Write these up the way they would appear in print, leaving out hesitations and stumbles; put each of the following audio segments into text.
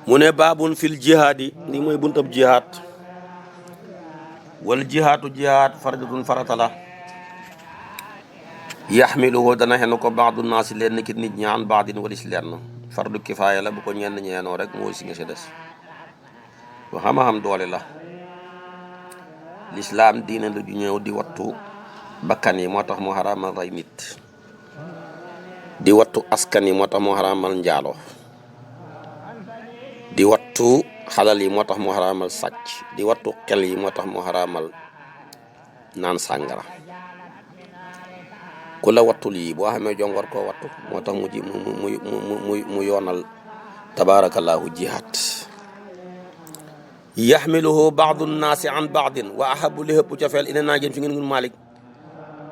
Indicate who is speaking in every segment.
Speaker 1: mu ne baabun fil jihaadi lii mooy buntab jihaad wal jihaatu jihaad fardatun farata la yaxmiluhu dana xenu ko baadu naasi leen ki nit ñi an baadin walis leen fardu kifaaya la bu ko ñenn ñeenoo rek mooy si nga si des bu xam-xam doole la lislaam diine lu ju ñëw di wattu bakkan yi moo tax mu xaraamal rey nit di wattu askan yi moo tax mu xaraamal njaaloo di wattu xalal yi moo tax mu xaraamal sàcc di wattu xel yi moo tax mu xaraamal naan sàngara ku la wattul yi boo xamee jom war koo wattu moo tax mu yoonal tabaarakallaahu jihaad yaxmiluhu baadu nnaasi an baadin wa ahabu li hëpp cofeel ina naa jëm ci ngeen ngun malik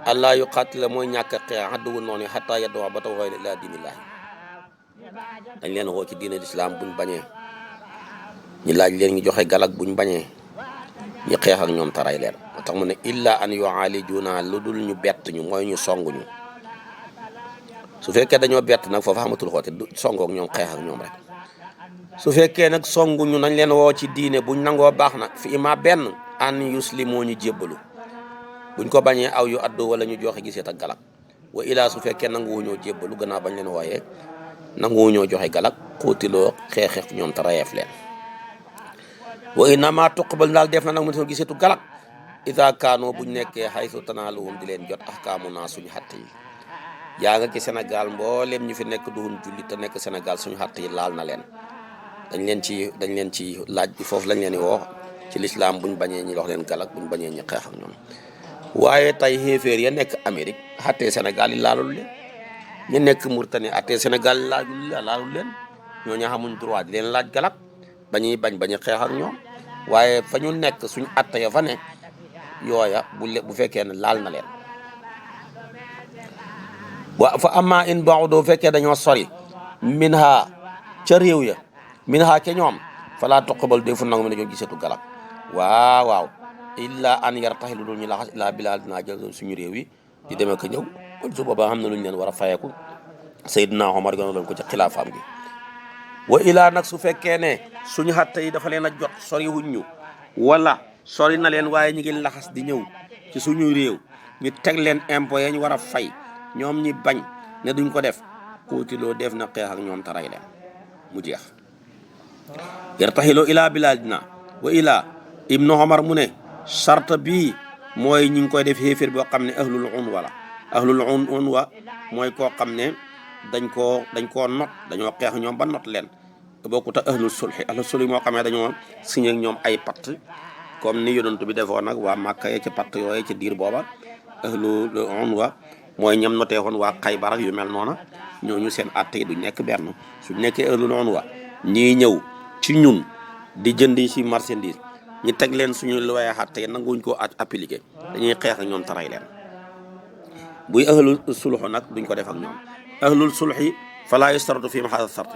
Speaker 1: allah yu xaatila mooy ñàkk a xeex xadduwu noonu xataa yadduwa ba taw xooy ilaa diinillaahi dañ leen woo ci diine lislaam buñ bañee ñu laaj leen ñu joxe galak buñ bañee ñu xeex ak ñoom taray leen moo tax mu ne illa an yu'aalijuna lu dul ñu bett ñu mooy ñu songuñu su fekkee dañoo bett nag foofu xamatul xoote du songook ñoom xeex ak ñoom rek su fekkee nag songuñu nañ leen woo ci diine buñ nangoo baax nag fi ima benn an yuslimoo ñu jébbalu buñ ko bañee aw yu addu wala ñu joxe gisee ak galak wa ilaa su fekkee nanguwuñoo jébbalu gannaaw bañ leen wooyee nanguwuñoo joxe galak xuutiloo xeexeek ñoom te rayeef leen wa innama tuqbal daal def na nag mu gisee tu galak ida kaano buñ nekkee xaysu tanaaluhum di leen jot ahkaamu naa suñu xatt yi yaa nga ci Sénégal mbooleem ñu fi nekk duhun jullit te nekk Sénégal suñu xatt yi laal na leen dañ leen ci laaj bi foofu lañ leen di woo ci lislaam buñ bañee ñi wax leen galak buñ bañee ñi xeex ak ñoom waaye tey xéeféer ya nekk Amérique xattee Sénégal yi laalul leen ñu nekk Mauritanie xattee Sénégal yi laalul leen ñooñu xamuñ droit di leen laaj galak bañuy bañ xeex ak ñoom waaye fa ñu nekk suñu atta ya fa ne yooya bu fekkee ne laal na leen wa fa amma in ba'du fekkee dañoo sori min ha ca réew ya min ha ca ñoom fala tuqbal defu nangu mi ne ñoo gisatu galak waaw illa an yartaxilu dul ñu laxas ila bilal dinaa jël suñu réew yi di demee ko ñëw kon su boobaa xam na lu ñu leen war a fayeku Seydina Omar gëna leen ko ci xilaafaam gi wa ilaa nag su fekkee ne suñu xatte yi dafa leen a jot sori wuñ ñu wala sori na leen waaye ñu ngi laxas di ñëw ci suñu réew ñu teg leen impôt ya ñu war a fay ñoom ñi bañ ne duñ ko def kuutiloo def na xeex ak ñoom taray leen mu jeex yartaxiloo ilaa bilaadina wa ilaa ibnu Omar mu ne sarta bii mooy ñi ngi koy def xéeféer boo xam ne ahlul unwa la ahlul unwa mooy koo xam ne dañ koo not dañoo xeex ñoom ba not leen bokkut ak ahlul sulhi moo xam ne dañoo signé ak ñoom ay patt comme ni yonent bi defoon nag waa Màkka ya ci patt yooyu ci diir booba ahlul unwa mooy ñam notee woon waa Xaybar yu mel noona ñooñu seen atte yi du nekk benn suñ nekkee ahlul unwa ñii ñëw ci ñun di jënd ci marchandise ñu teg leen suñu luwaaye atte yi nanguñ koo appliqué dañuy xeex ak ñoom taray leen buy ahlul sulh nag duñ ko def ak ñoom ahlul sulhi fala yustaratu fi mahal sart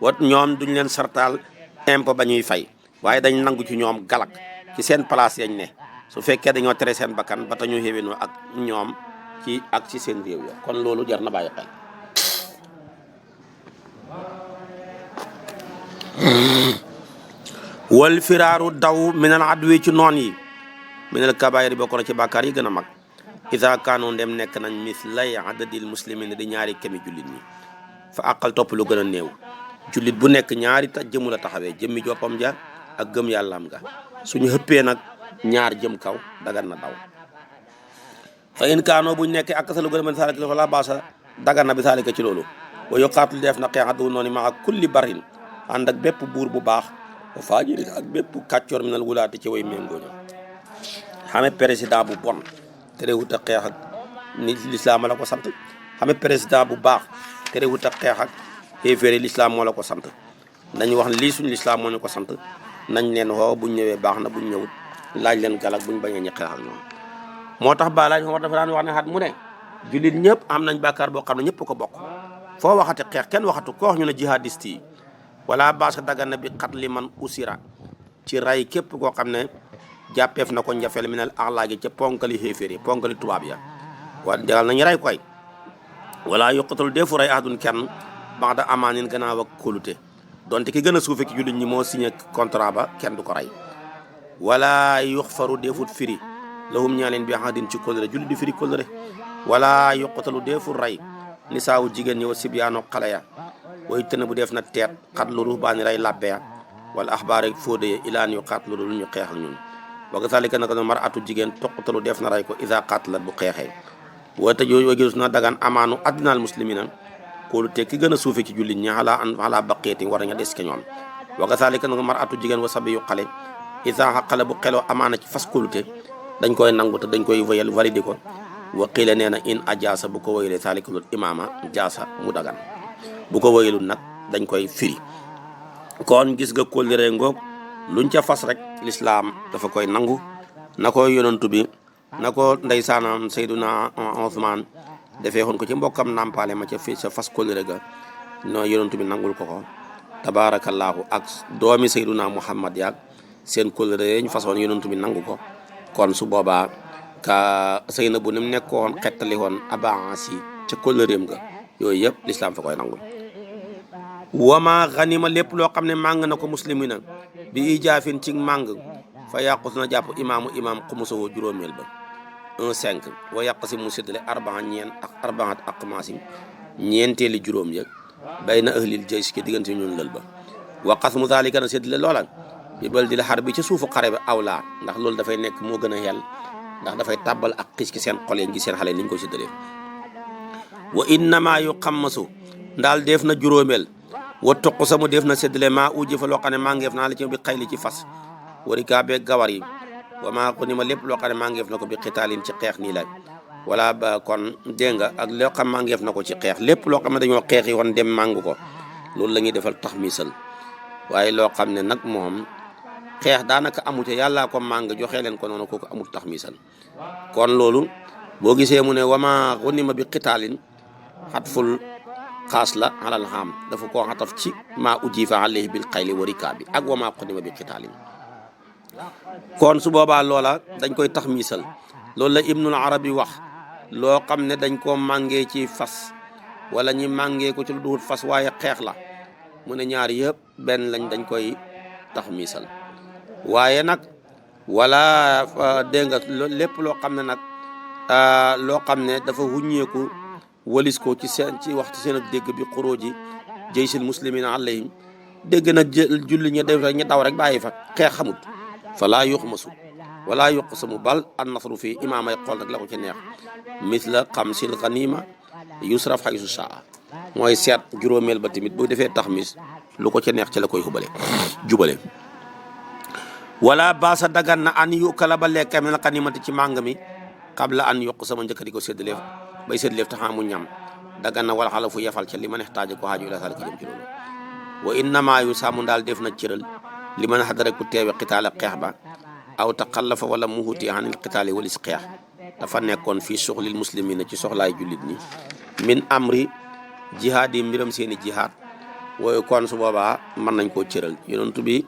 Speaker 1: wat ñoom duñ leen sartaal impôt ba ñuy fay waaye dañ nangu ci ñoom galak ci seen place yañ ne su fekkee dañoo tere seen bakkan ba tañu xéwénoo ak ñoom ci seen réew ya kon loolu jar na bàyyi xel wal firaaru daw minal adwi ci noon yi minal kabaayir bokk na ci bàkkaar yi gën a mag ida kaanu ndem nekk nañ mislay adadil muslimin di ñaari kemi jullit ñi fa àqal topp lu gën a néew jullit bu nekk ñaari jëmu la taxawee jëmmi joppam ja ak gëm yàllaam ga suñu xëppee nag ñaar jëm kaw dagan na daw fa in kaanoo buñ nekkee ak sa lu gën a mën saalika fa la baasa dagan na bi saalika ci loolu wa yuqaatul def na xeex adu noonu maa kulli barin ànd ak bépp buur bu baax wa faajiri ak bépp kàccoor minal wulaati ci way méngooñu xame président bu bon terewut a xeex ak ni lislaam la ko sant xame président bu baax terewut a xeex ak xéeféeri lislaam moo la ko sant nañ wax ne lii suñu lislaam moo ñu ko sant nañ leen woo buñ ñëwee baax na buñ ñëwut laaj leen galak buñ bañee ñi xeex ak ñoom moo tax ba laaj Omar dafa daan wax ne xat mu ne jullit ñëpp am nañ bàkkaar boo xam ne ñëpp ko bokk foo waxati xeex kenn waxatu ko wax ñu ne jihadiste yi wala baasa dagan na bi xat li man usira ci ray képp koo xam ne jàppeef na ko njafel minal axlaagi ca ponkali xéeféer yi ponkali tubaab ya wa degal nañu ray koy wala yuqatul defu ray ahadun kenn ba'da amaanin gannaaw ak kóolute donte ki gën a suufe ci jullit ñi moo signé contrat ba kenn du ko rey wala yuxfaru defut firi lahum ñaa leen bi ahadin ci kóllëre jullit di firi kóllëre wala yuqtalu defut rey nisaawu jigéen ñi wa sibyaano xale ya way tëne bu def na teet xat lu ruhbaani rey labbe ya wala axbaar ak fóode ya ilaan yu xaat lu dul ñu xeex ak ñun wa kazalika naka noonu mar'atu jigéen toqatalu def na rey ko isa xaatlat bu xeexee wa tëj wa gis na dagan amaanu addinaal muslimina kóolu te ki gën a suufe ci jullit ñi ala baqeeti war nga des ke ñoom wa kazalika naka mar'atu jigéen wa sabi yu xale isa xaqale bu xeloo amaana ci fas kóolute dañ koy nangu te dañ koy voyal validé ko wa qiila nee na in ajaasa bu ko woyalee saalikalul imaama jaasa mu dagan bu ko woyalul nag dañ koy firi kon gis nga kóllëre ngoog luñ ca fas rek lislaam dafa koy nangu na ko yonantu bi na ko ndeysaanam Seyduna Usmaan defee xoon ko ci mbokkam nampaale ma ca fi sa fas kóllëre ga no yonantu bi nangul ko tabaarakallaahu ak doomi Seyduna Muhammad yaag seen kóllëre ñu façon yonantu bi nangu ko kon su boobaa ka sëy bu ni mu nekkoon xettali woon abaas yi ca kóllëreem ga yooyu yëpp lislaam fa koy nangul wama xanima lépp loo xam ne màng na ko muslimina bi ijaafin ci màng fa yàqu na jàpp imaamu imaam xumusawoo juróomeel ba 1/5 wa yàq si mu séddale arbaat aqmaasim ñeenteeli juróom ya bay na ahlil jays ki diggante ñun lël ba wa qasmu zalika na séddale loola bi bal di la xar bi ci suufu xare bi awlaa ndax loolu dafay nekk moo gën a xel ndax dafay tàbbal ak xis ci seen xol yi ngi seen xale ni ñu koy séddalee wa innama yu xammasu ndaal def na juróomeel wa toq samu def na séddale maa ujji fa loo xam ne maa ngeef naa la ci bi xayli ci fas wari kaa beeg gawar yi wa maa ko ni ma lépp loo xam ne maa ngeef na ko bi xitaalin ci xeex nii la wala ba kon dégg nga ak loo xam maa ngeef na ko ci xeex lépp loo xam ne dañoo xeex yi woon dem màng ko loolu la ñuy defal tax misal waaye loo xam ne nag moom xeex daanaka amu ca yàllaa ko màng joxe leen ko noonu kooku amul tax misal kon loolu boo gisee mu ne wama xunima bi xitaalin xatful xaas la alal xam dafa koo xataf ci maa ujifa alayhi bil xayli wa rikaabi ak wama xunima bi xitaalin kon su boobaa loola dañ koy tax misal loolu la ibnul arabi wax loo xam ne dañ koo màngee ci fas wala ñi màngee ko ci lu duhut fas waaye xeex la mu ne ñaar yëpp benn lañ dañ koy tax misal waaye nag wala dégg nga lépp loo xam ne nag loo xam ne dafa wuññeeku walis ko ci seen ci waxtu seen ak dégg bi xuróoji jaysil muslimina alayhim dégg nag julli ña def rek ña daw rek bàyyi fa xeex xamut fa laa yuxmasu wala yuqsamu bal an nasru fii imaamay xool rek la ko ci neex misla xamsil ganima yusraf xaysu saa mooy seet juróomeel ba tamit bu defee tax mis lu ko ci neex ci la koy jubale wala baasa dagan na an yu kala ba lekka min ganimati ci màng mi qabla an yuq sama njëkk di ko séddaleef bay séddaleef taxaamu ñam dagan na wala xala fu yefal ca li ma neex taaje ko xaaju ila sal ki jëm ci loolu wa innama yu sàmm daal def na cëral li ma neex dara ku teewe xitaala xeex ba aw taqallafa wala muhuti anil xitaali walis xeex dafa nekkoon fii soxlil muslimina ci soxlaay jullit ñi min amri jihaad yi mbiram seeni jihaad wooyu kon su boobaa mën nañ koo cëral yonentu bi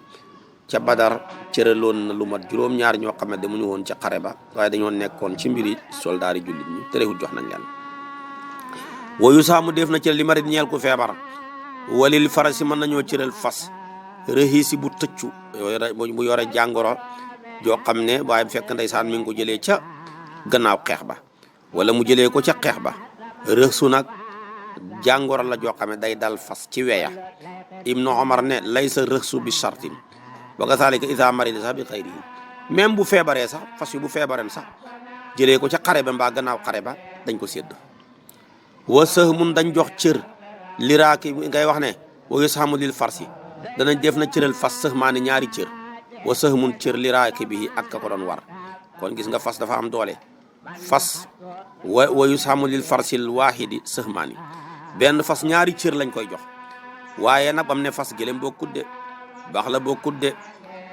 Speaker 1: ca Badar cëraloon na lu mat juróom-ñaar ñoo xam ne demuñu woon ca xare ba waaye dañoo nekkoon ci mbiri soldaari jullit ñi terewul jox nañ leen wooyu saamu def na cëral li marit ñeel ku feebar walil farasi mën nañoo cëral fas rëhiisi bu tëccu bu yore jàngoro joo xam ne waaye bu fekk ndeysaan mi ngi ko jëlee ca gannaaw xeex ba wala mu jëlee ko ca xeex ba rësu nag jàngoro la joo xam ne day dal fas ci weya Ibnu Omar ne laysa rësu bi shartin wa kazalika isa marida sax bi xayrihi même bu feebaree sax fas yu bu feebareen sax jëlee ko ca xare ba mbaa gannaaw xare ba dañ ko sédd wa sahmun dañ jox cër liraaki ngay wax ne wa yushamu lil farsi danañ def na cëral fas sahmaani ñaari cër wa sahmun cër liraaki bi ak ka ko doon war kon gis nga fas dafa am doole fas wa yushamu lil farsil waahidi sahmaani benn fas ñaari cër lañ koy jox waaye nag bam ne fas gëlëm boo kudde baax la boo kudde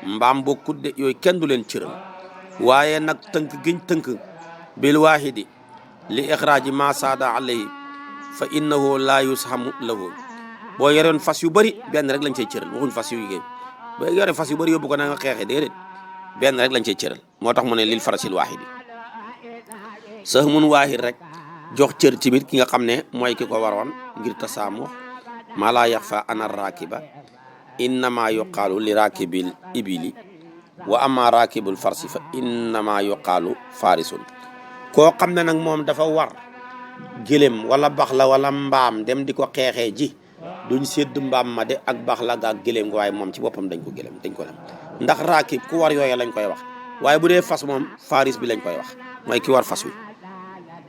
Speaker 1: mbaam boo kudde yooyu kenn du leen cëral waaye nag tënk giñ tënk bil waahidi li ixraaji ma saada alayhi fa innahu la yushamu lahu boo yoroon fas yu bëri benn rek lañ cay cëral waxuñ fas yu yigéen boo yore fas yu bëri yóbbu ko na nga xeexee déedéet benn rek lañ cay cëral moo tax mu ne lil farasil waahidi sahmun waahid rek jox cër tamit ki nga xam ne mooy ki ko waroon ngir tasaamu maa laa yaxfa ana rakiba innama yuqaalu li rakibil ibili wa amma rakibul farsi fa innama yuqaalu farisun koo xam ne nag moom dafa war gëlem wala bax la wala mbaam dem di ko xeexee ji duñ sédd mbaam ma de ak bax la gaak gëlem nga waaye moom ci boppam dañ ko gëlem dañ ko lem ndax rakib ku war yooya lañ koy wax waaye bu dee fas moom faris bi lañ koy wax mooy ki war fas wi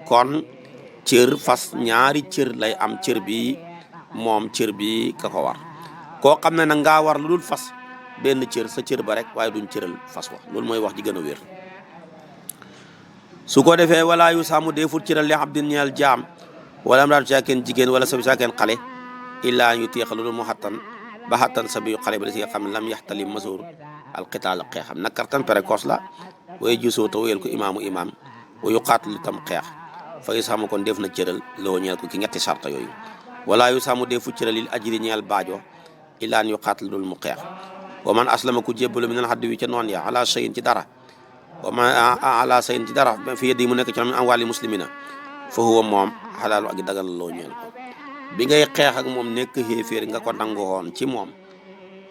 Speaker 1: kon cër fas ñaari cër lay am cër bi moom cër bi ka ko war koo xam ne nag ngaa war lu dul fas benn cër sa cër ba rek waaye duñ cëral fas wa loolu mooy wax ji gën a wér su ko defee wala yu sàmm defut cëral li abdin ñeel jaam wala am daatu caakeen jigéen wala sabi caakeen xale illaa ñu téexa loolu mu xattan ba xattan sabi yu xale ba da si nga xam ne lam yaxtali masuur alqitaal xeexam nag kartan précoce la way jusoo te wéyal ko imaamu imaam wayu xaatlu tam xeex fa yu sàmm kon def na cëral loo ñeel ko ki ñetti sarta yooyu wala yu sàmm defut cëral lil ajiri ñeel baajo illaan yu xaatlu loolu mu xeex wa man aslama ku jébbalu min al haddi wi ca noon ya ala sayin ci dara wa man ala sayin ci dara fi yeddi mu nekk ci am wàlli muslimina fa huwa moom xalaalu ak dagal loo ñeel ko bi ngay xeex ak moom nekk xéeféer nga ko nangu woon ci moom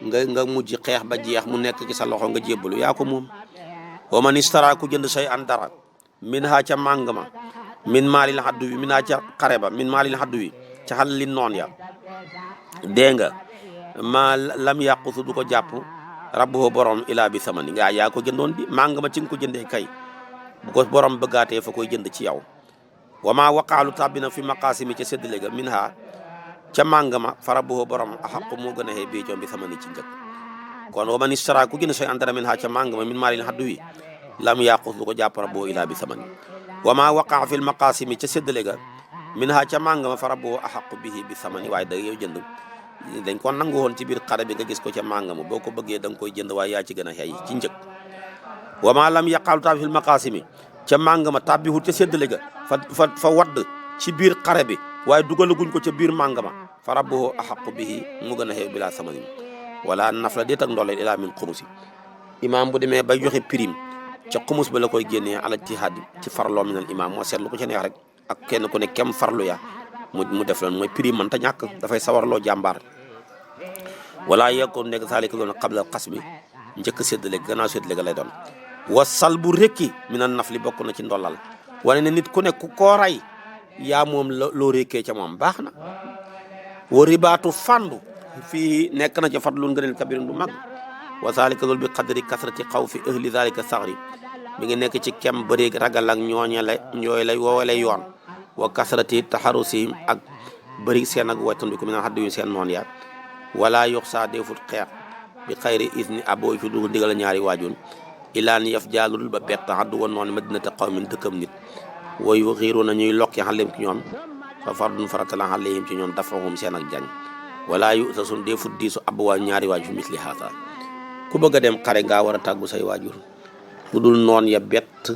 Speaker 1: nga mujj xeex ba jeex mu nekk ci sa loxo nga jébbalu yaa ko moom wa man istara ku jënd say an dara min ha ca màng ma min maalil haddu wi min ha ca xare ba min maalil haddu wi ca xal li noon ya dégg nga ma lam yàqusu du ko jàpp rabbuhu borom ilaa bi samani nga yaa ko jëndoon bi màng ma ci nga ko jëndee kay bu ko borom bëggaatee fa koy jënd ci yow wa ma waqaalu tàbbina fi maqaasimi ca séddale ga min ha ca màng ma fa rabbuhu borom a xaqu moo gën a xee bii coom bi samani ci njëg kon wa man istara ku jënd say andara min ha ca màng ma min maalin haddu wi lam yàqus du ko jàpp rabbuhu ilaa bi samani wa ma waqaa fi maqaasimi ca séddale ga min ha ca màng ma fa rabbuhu a xaqu bihi bi samani waaye da yow jënd dañ ko nangu woon ci biir xare bi nga gis ko ca màngamu boo ko bëggee da nga koy jënd waaye yaa ci gën a xëy ci njëg wa ma lam yaqaalu taabi fil maqaasimi ca màngama tàbbi hut ca séddale ga fa wadd ci biir xare bi waaye dugalaguñ ko ca biir màngama fa rabbuhu ahaqu bihi mu gën a xëy bilaa samanin wala naf la déet ak ndoole ilaa min xumusi imaam bu demee bay joxe prime ca xumus ba la koy génnee ala ijtihaad ci farloo minal imaam moo seetlu ko ca neex rek ak kenn ku ne kem farlu ya mu def lan mooy prime man ta ñàkk dafay sawarloo jàmbaar wala yekkoon nekk saalika doon qabla xasmi njëkk séddale gannaaw séddale ga lay doon wasal bu rekki mi na naf li bokk na ci ndollal wane ne nit ku nekk ku koo ray yaa moom loo rekkee ca moom baax na wa ribaatu fandu fii nekk na ca fadlun ngëneel kabirin du mag wa zalika loolu bi qadri kasrati xawfi ahli zalika saxri mi ngi nekk ci kem bëreeg ragal ak ñooy lay woowale yoon wa kasrati taxarusihim ak bëri seen ak waytandiku mi naan xaddu yu seen noon ya wala yox saa defut xeex bi xayri isni abooy fi dugul ndigal ñaari waajun ilaan yaf jaalul ba bett xaddu woon noonu madinata qawmin dëkkam nit wayu xiiru na ñuy lokki xalem ci ñoom fa fardun faratala xaleyhim ci ñoom dafahum seen ak jañ wala yu sa sun defut diisu abuwaa ñaari waaju fi misli haasa ku bëgg a dem xare ngaa war a tàggu say waajur bu dul noon ya bett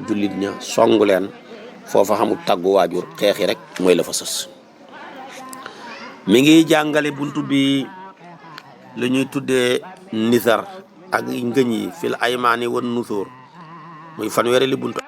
Speaker 1: jullit ña songu leen foofa xamul tàggu waajur xeexi rek mooy la fa sës mi ngi jàngale buntu bi lu ñuy tuddee nisar ak ngëñ yi fil aymaani wan nusóor muy fanweeri li buntu